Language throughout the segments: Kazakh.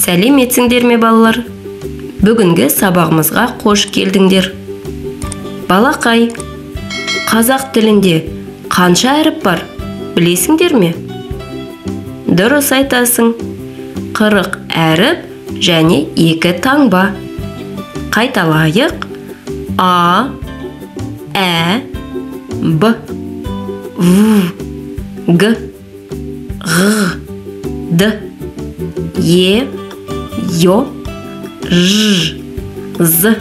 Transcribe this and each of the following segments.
Сәлеметсіңдер ме, балалар? Бүгінгі сабағымызға қош келдіңдер. Балақай, қазақ тілінде қанша әріп бар, білесіңдер ме? Дұрыс айтасың. 40 әріп және 2 таңба. Қайталайық. А, Ә, Б, В, Г, Ғ, Д, Е, Ё, Ж, З,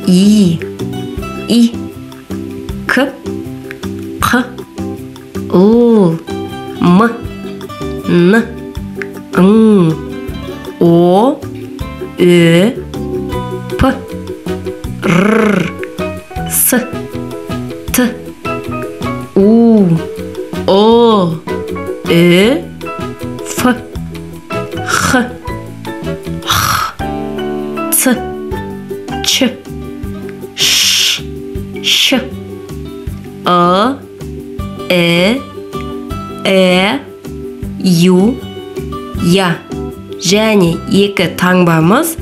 И, И, К, Қ, Л, М, Н, Ң, О, Ö, П, Р, С, Т, У, О, Ö, Ф, Х, Х, Ц, Ч, Ш, Щ, Ы, Э, Э, Ю, Я. Және 2 таңбамыз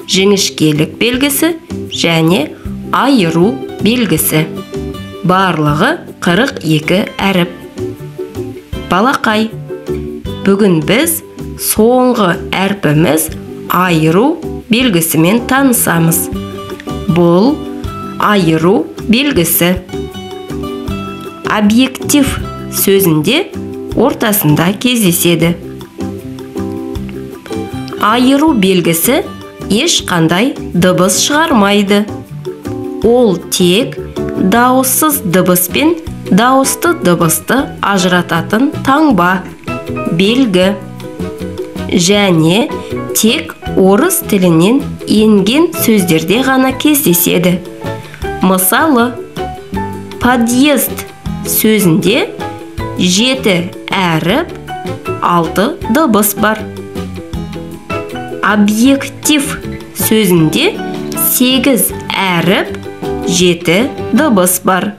жіңішкелік белгісі және айыру белгісі. Барлығы 42 әріп. Балақай, бүгін біз соңғы әрпіміз айыру белгісімен танысамыз. Бұл айыру белгісі. Объектив сөзінде ортасында кездеседі. Айыру белгісі ешқандай дыбыс шығармайды. Ол тек дауыссыз дыбыс пен дауысты дыбысты ажырататын таңба, белгі. Және тек орыс тілінен енген сөздерде ғана кездеседі. Мысалы, подъезд сөзінде 7 әріп, 6 дыбыс бар. Объектив сөзінде 8 әріп, 7 дыбыс бар.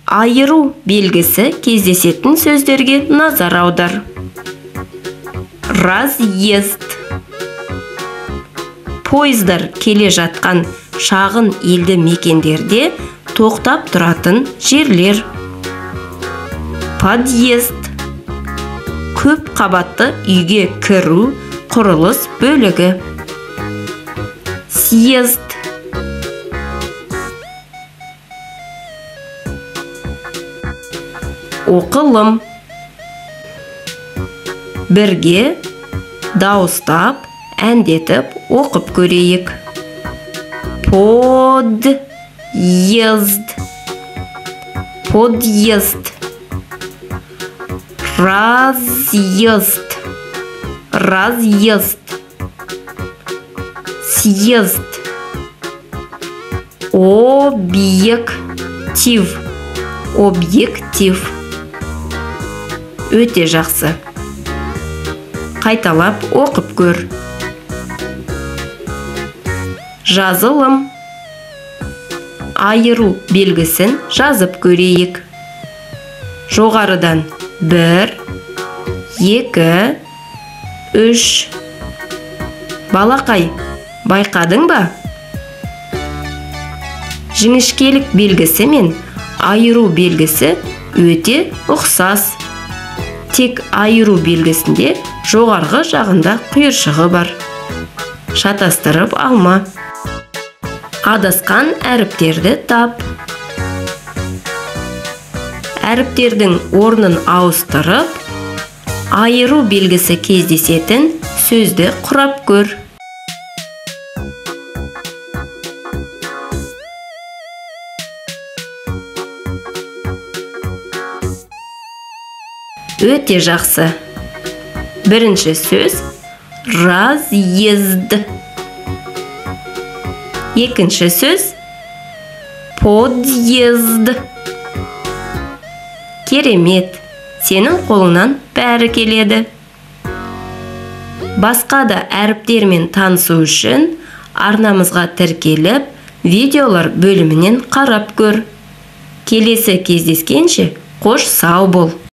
Айыру белгісі кездесетін сөздерге назар аудар. Разъезд. Пойыздар келе жатқан шағын елді мекендерде тоқтап тұратын жерлер. Подъезд. Көп қабатты үйге кіру құрылыс бөлігі. Съезд. Оқылым. Бірге дауыстап, әндетіп оқып көрейік. Подъезд. Подъезд. Разъезд. Разъезд. Съезд. Объектив. Объектив. Өте жақсы. Қайталап оқып көр. Жазылым. Айыру белгісін жазып көрейік. Жоғарыдан 1, 2, 3. Балақай, байқадың ба? Жіңішкелік белгісі мен айыру белгісі өте ұқсас. Тек айыру белгісінде жоғарғы жағында құйыршығы бар. Шатастырып алма. Адасқан әріптерді тап. Әріптердің орнын ауыстырып, айыру белгісі кездесетін сөзді құрап көр. Өте жақсы. Бірінші сөз разъезд. Екінші сөз подъезд. Керемет, сенің қолыңнан бәрі келеді. Басқа да әріптермен танысу үшін арнамызға тіркеліп, видеолар бөлімінен қарап көр. Келесі кездескенше қош сау бол.